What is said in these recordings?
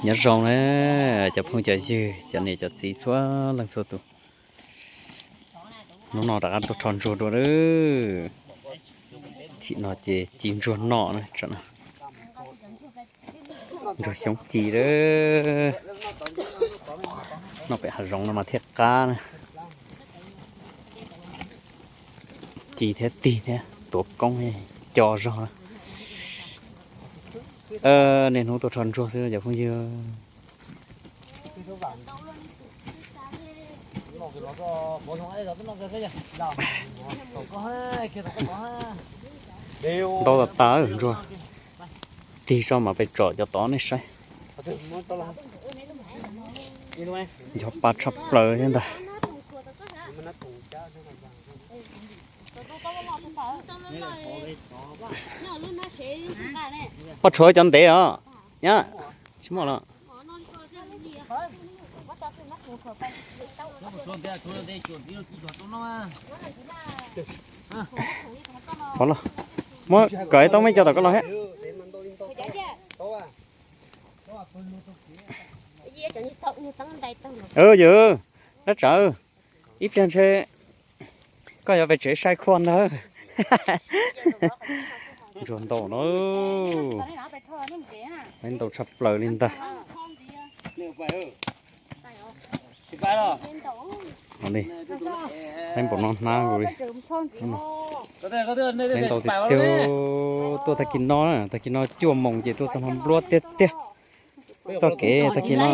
Nyob zoo na, cov phooj cov ywg, cov niam cov txiv txhua leej txhua tus. Hnub no rov qab tuaj rho ntsuag dua lawm. Chim no ces ci ntsuag noj na, ntsuag xyoob ci lawm. Noj pem hav zoov no mas thiaj qab na. Ci thiab tig thiab tuav koob co zog. Niaj hnub tuaj rho ntsuag xwb cov phooj ywg. Ntau tas tas ntsuag. Tig tso mam pem tsom cov tod nej saib. Yog pa tshaj plaws thiab ntag. Poj tshuav cov ntev os. Nyab, tsis muaj los. Qhov los, muab kom ib tauv me cov tom koj los thiab. Yog, dab tsav, ib pliag ntshe koj yuav pem tsev sai khua ntag. Ntsuag ntau no, ntau tshaj plaws li ntag. Ib npaum no hnab nkaus li. Ntau tiag tiag, tuaj tag kis no, tag kis no cuaj moos ces tuaj txog no npluab tiag tiag. Txoj kev tag kis no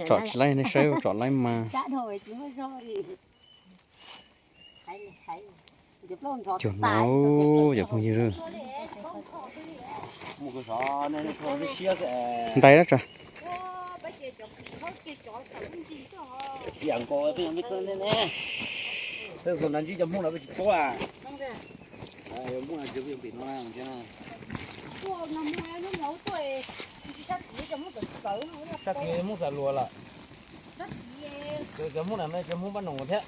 tsom tsis laib, nej saib tsom laib mas. Cuag no, cov phooj ywg. Ntais dab tsav. Sab tid Hmoob xav luas lawm. Cov Hmoob na, cov Hmoob Pab Noom thiab.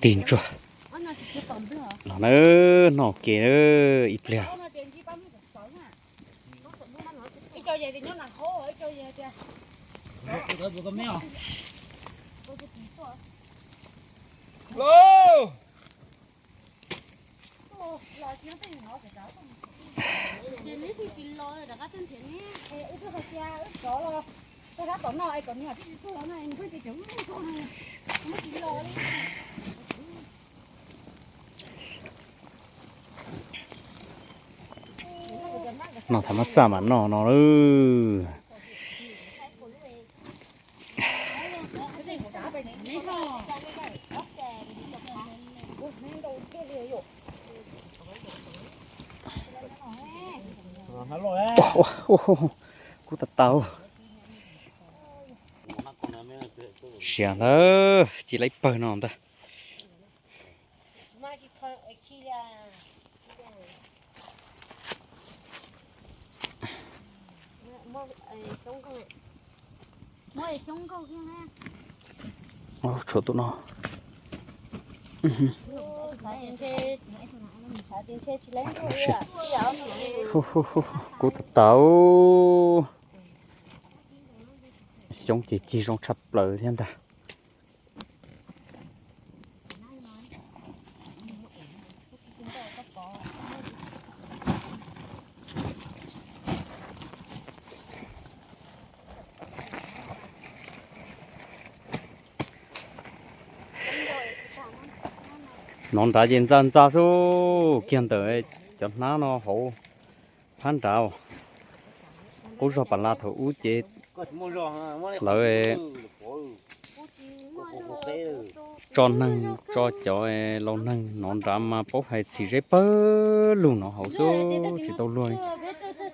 Tig ntsuag los na, noj ke ib pliag. Noj thaum mab xaj mam noj no lawm. Kub tas tau. Siav ntag, ci laib pawg no ntag. Tshuav tus no. Kub tas tau. Xyoob ces cig zoo tshaj plaws thiab ntag. Nov nrad ces ntxa ntxa xwb, kiag ntawm cov hnab no hauv phab nrad. Qub zog pas las thaum ub ces lawv tso neeg, tso cov laus neeg nov nrad mas paub hais txhim zeb pawg lug nov hauv xwb tsis tau luag.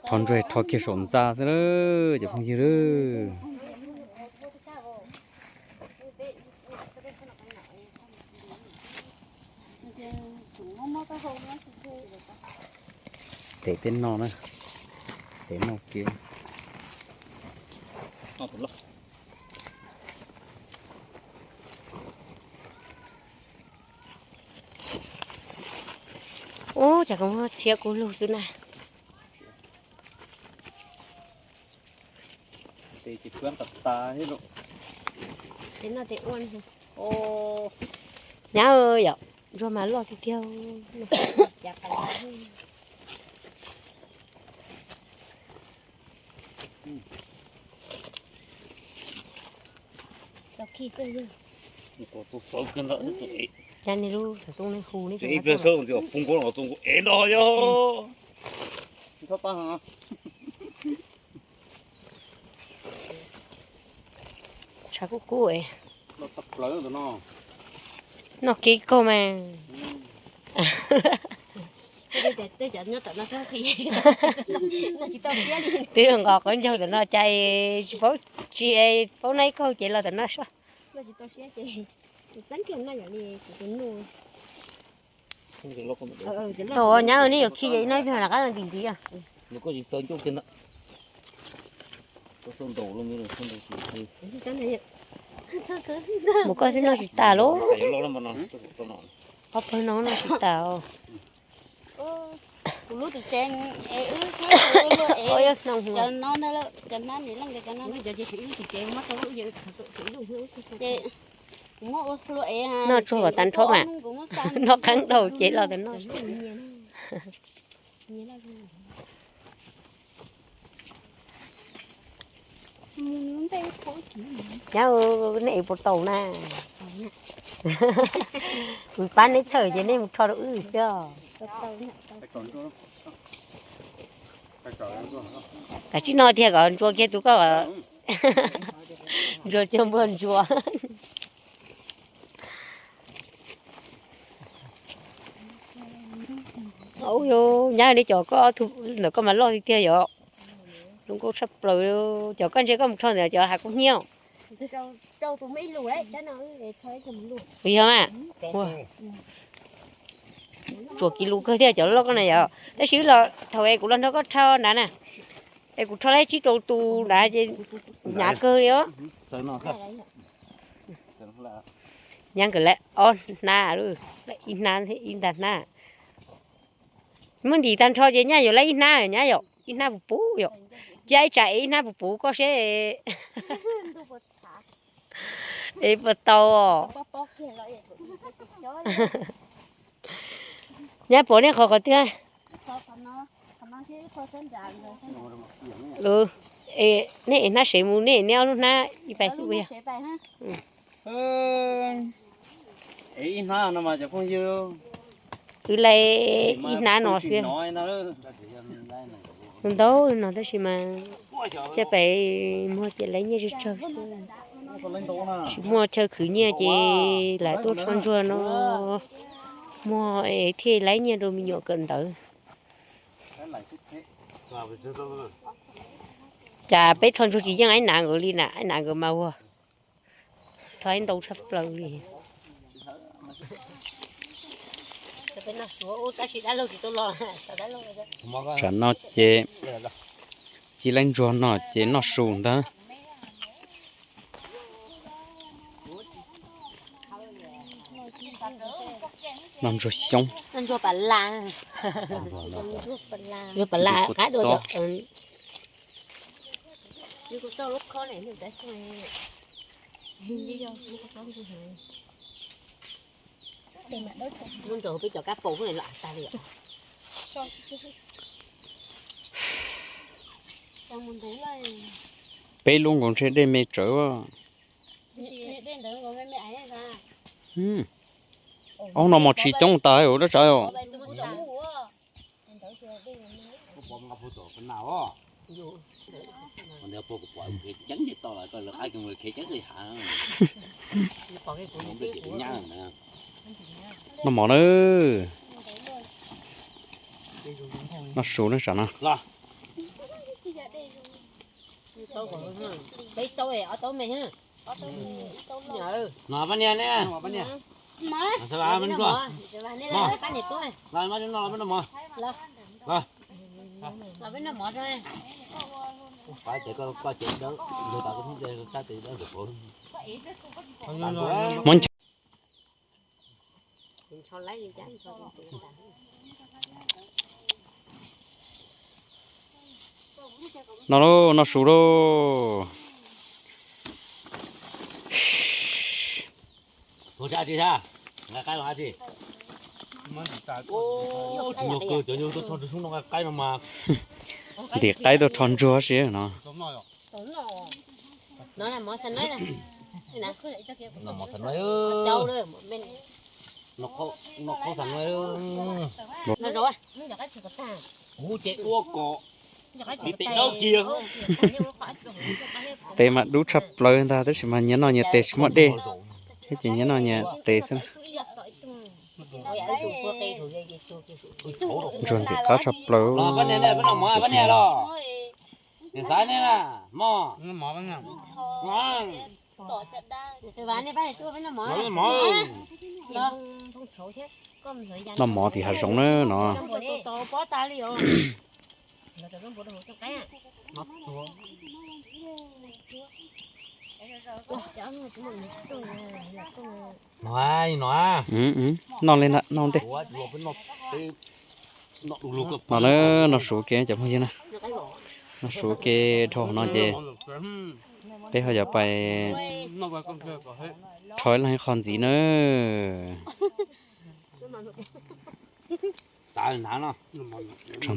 Rho ntsuag rho kiag saum ntxa xwb lawm cov phooj ywg lawm. Tev peb noj na, tev noj kev. Ub, Kuv muab txhiab kub lug xwb na. Nyab yom, ntsuag mas loj tiag tiag. Cas niag lub xov tooj ne hu ne, ev no yog. Tshav kub kub. Noj kev kawg mas. Twb nqos qhov ncauj tam no cas tsis paub, tsis paub noj ib kaug ces los tam no soj. Tau nyab, nej yuav khi ces noj ib pliag rov qab los ntim ntxiv. Mus koj xwb noj tsis tas lauj. Ob pawg no noj tsis tas. Kuv lub tim tsev es wb thiab kuv luag ev cov no ntag, cov hnab niam leej cov no. Ces kuv muab ua luag ev, noj tsuag kom tas nrho mas, noj qeeb dhau ces los tas noj. Nyab, nej ev puas tau na? Kuv pab neb txhawm ces nej mus rho rau wb xwb os. Kav tsij noj tiag kom ntsuag kiag tus koj. Ntsuag cuag npua ntsuag. Ub, nyab, nej cov koj ntawm koj mas loj tiag tiag yom. Zoo nkauj tshaj plaws. Cov koj ntsia koj mus rho ntawd cov hav kub hnyiab. Kuv yog mas, tsuas kiv lus kawg thiab cov loj koj na yom. Tab sis los thaum es kuv los nrog koj rho nrad na, es kuv rho laib tsib rau tus nrad ces hnyav kawg li os. Nyab, nkawd laib ob hnab, ib hnab ib nta hnab. Muab ntim tag nrho ces nyab yuav laib ib hnab, nyab yom, ib hnab puv puv yom. Cia ib tsam es ib hnab puv puv koj seb es puas tau os. Nyab pom nej qhov qhov twg? Nej ev hnab sev mus, nej neb ob lub hnab ib pais xwb puas yog? Wb laib ib hnab no xwb. Ntau no tab sis mas caj pem muag ces laib nyiaj tsawg tsawg xwb. Tsis muaj chaw khwv nyiaj ces lam tuaj rho ntsuag no muag es thiaj laib nyiaj rau me nyuam kawm ntawv. Cas peb rho ntsuag tsis yeej Aib Nav nkawd li na, Aib Nav nkawd mas ua rho ib ntau tshaj plaws li. Tsam no ces cia laib ntsuag no ces noj su ntag. Noj ntsuag xyoob. Ntsuag pam las, ntsuag pam las qab dua. Lub nraud peb cov kab paus los tag li. Peb lub nkaus ntshe dej me tsawv. Ob no mos tsis coob tas ua dab tsav os. Noj mov na. Noj su na tsam no. Muab ncho. No lauj, noj su lauj. Ua tsi tsi tha, nqa qaib los tsi. Tsis nyog kawg, cov nyuag tuaj rho ntsuag sub no nqa qaib no mas. Ntim qaib tuaj rho ntsuag si no. Noj mov xav nuav, noj qhaub xav nuav. Kuv ces dua kom vim tes dawb kiag. Tes mas dub tshaj plaws ntag, tab sis mas nyias noj nyias tes tsis muaj dej, thiab ces nyias noj nyias tes xwb. Ntsuag ntxim qab tshaj plaws. Noj mov tim hav zoov na no. Noj li ntawd, noj ntej. No na, noj su ke cov phooj ywg na. Noj su ke dhau no ces peb ho yuav pais rho ib leeg ib qho ntxiv na. Tsaug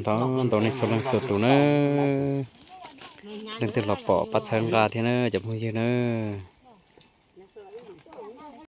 ntau ntau nej txhua leej txhua tus na. Leej twg los pom pab txhawb nqa thiab na cov phooj ywg na.